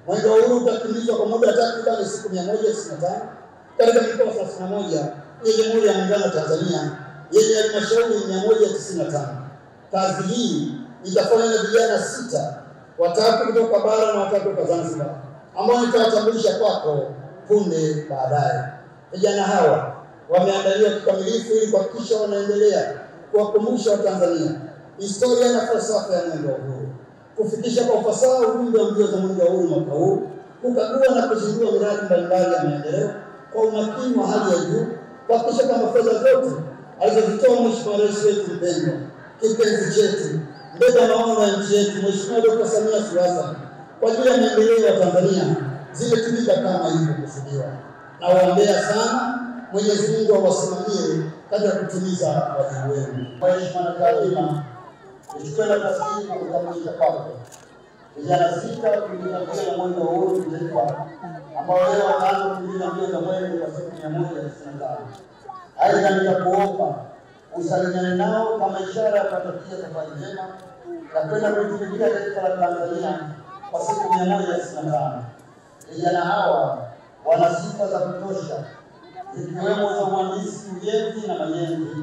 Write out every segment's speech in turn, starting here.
Mwenge wa Uhuru utakimbizwa kwa muda wa takriban siku 195 katika mikoa 31 ya Jamhuri ya Muungano wa Tanzania yenye halmashauri 195. Kazi hii itafanywa na vijana 6, 3 kutoka bara na 3 kutoka Zanzibar, ambao nitawatambulisha kwako punde baadaye. Vijana hawa wameandaliwa kikamilifu ili kuhakikisha wanaendelea kuwakumbusha Watanzania historia na falsafa ya Mwenge wa Uhuru, kufikisha kwa ufasaha ujumbe wa mbio za Mwenge wa Uhuru mwaka huu, kukagua na kuzindua miradi mbalimbali ya maendeleo kwa umakini wa hali ya juu, kuhakikisha kwamba fedha zote alizozitoa Mheshimiwa Rais wetu mpendwa, kipenzi chetu, mbeba maono ya nchi yetu, Mheshimiwa Dr. Samia Suluhu Hassan, kwa ajili ya maendeleo ya Tanzania zimetumika kama ilivyokusudiwa. Nawaombea sana Mwenyezi Mungu awasimamie katika kutimiza wajibu wenu. Kwa heshima na taadhima, nichukue nafasi hii kukutambulisha kwako vijana 6 kuingiza mbio za Mwenge wa Uhuru kitaifa, ambao leo wataanza kuingiza mbio za mwenge kwa siku 195. Aidha, nitakuomba usalimiane nao kama ishara ya kuwatakia safari njema na kwenda kulitumikia taifa la Tanzania kwa siku 195. Vijana hawa wana sifa za kutosha zikiwemo za uhandisi, ujenzi na majenzi,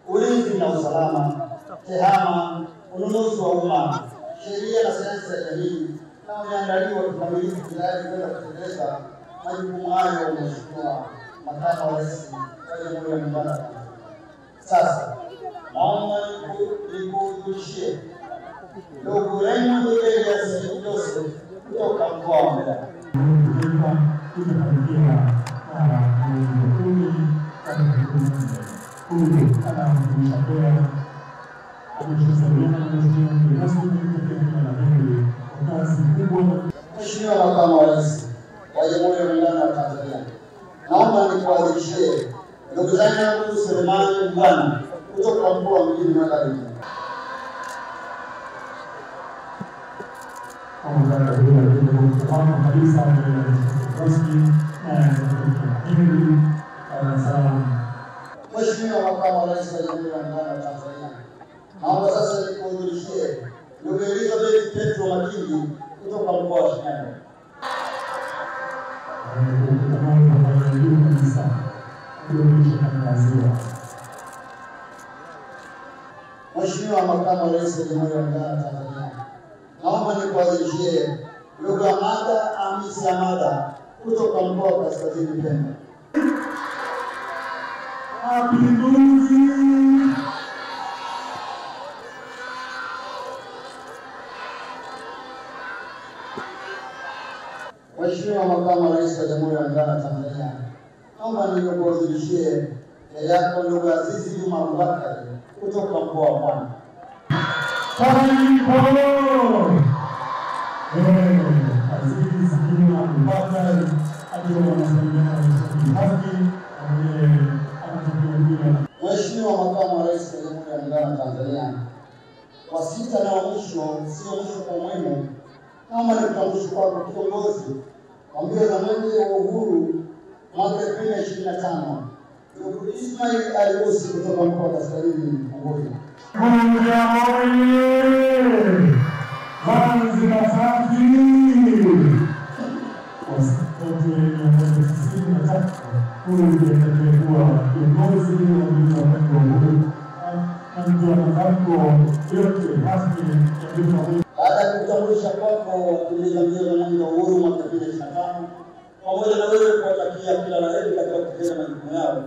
ulinzi na usalama, tehama, ununuzi wa umma, sheria na sayansi ya jamii, na wameandaliwa kikamilifu tayari kwenda kutekeleza majukumu hayo. Mheshimiwa Makamu wa Rais wa Jamhuri ya Muungano wa Tanzania, sasa naomba nikujulishie ndugu Raymond Elias Joseph kutoka mkoa wa Mbeya. Mheshimiwa Makamu wa Rais wa Jamhuri ya Muungano wa Tanzania, naomba nikuadhirishie ndugu zangu Selemani Mbwana kutoka mkoa wa Mjini Magharibi. Mheshimiwa Makamu wa Rais wa Jamhuri ya Muungano wa Tanzania, naomba sasa nikuhudhurishie ndugu Elizabeth Petro Makindi kutoka mkoa wa Shinyanga. Mheshimiwa Makamu wa Rais wa Jamhuri ya Muungano wa Tanzania, naomba nikuadhirishie ndugu Amada Hamisi Amada kutoka mkoa wa Kaskazini Pemba. Mapinduzi! Mheshimiwa Makamu wa Rais wa Jamhuri ya Muungano wa Tanzania, naomba nikuadhirishie mbele yako ndugu Azizi Juma Abubakari kutoka mkoa wa Pwani. Azizi Juma Abubakari akiwa anasalimia rasmi na mwenyewe anatupigia. Mheshimiwa Makamu wa Rais wa Jamhuri ya Muungano wa Tanzania, kwa sita na mwisho, sio mwisho kwa umuhimu, naomba nikutambulishe kwako kiongozi wa mbio za Mwenge wa Uhuru mwaka 2025, ndugu Ismail Ali Ussi kutoka mkoa wa Kaskazini Unguja. Unguja oye! Zanzibar safi! Kwa siku 193, huyu ndiye atakayekuwa kiongozi wa mbio za Mwenge wa Uhuru na mtu wa matamko yote rasmi ya mbio za Mwenge. Baada ya kutambulisha kwako wakimbiza mbio za Mwenge wa Uhuru mwaka 2025, pamoja na wewe kuwatakia kila la heri katika kutekeleza majukumu yao,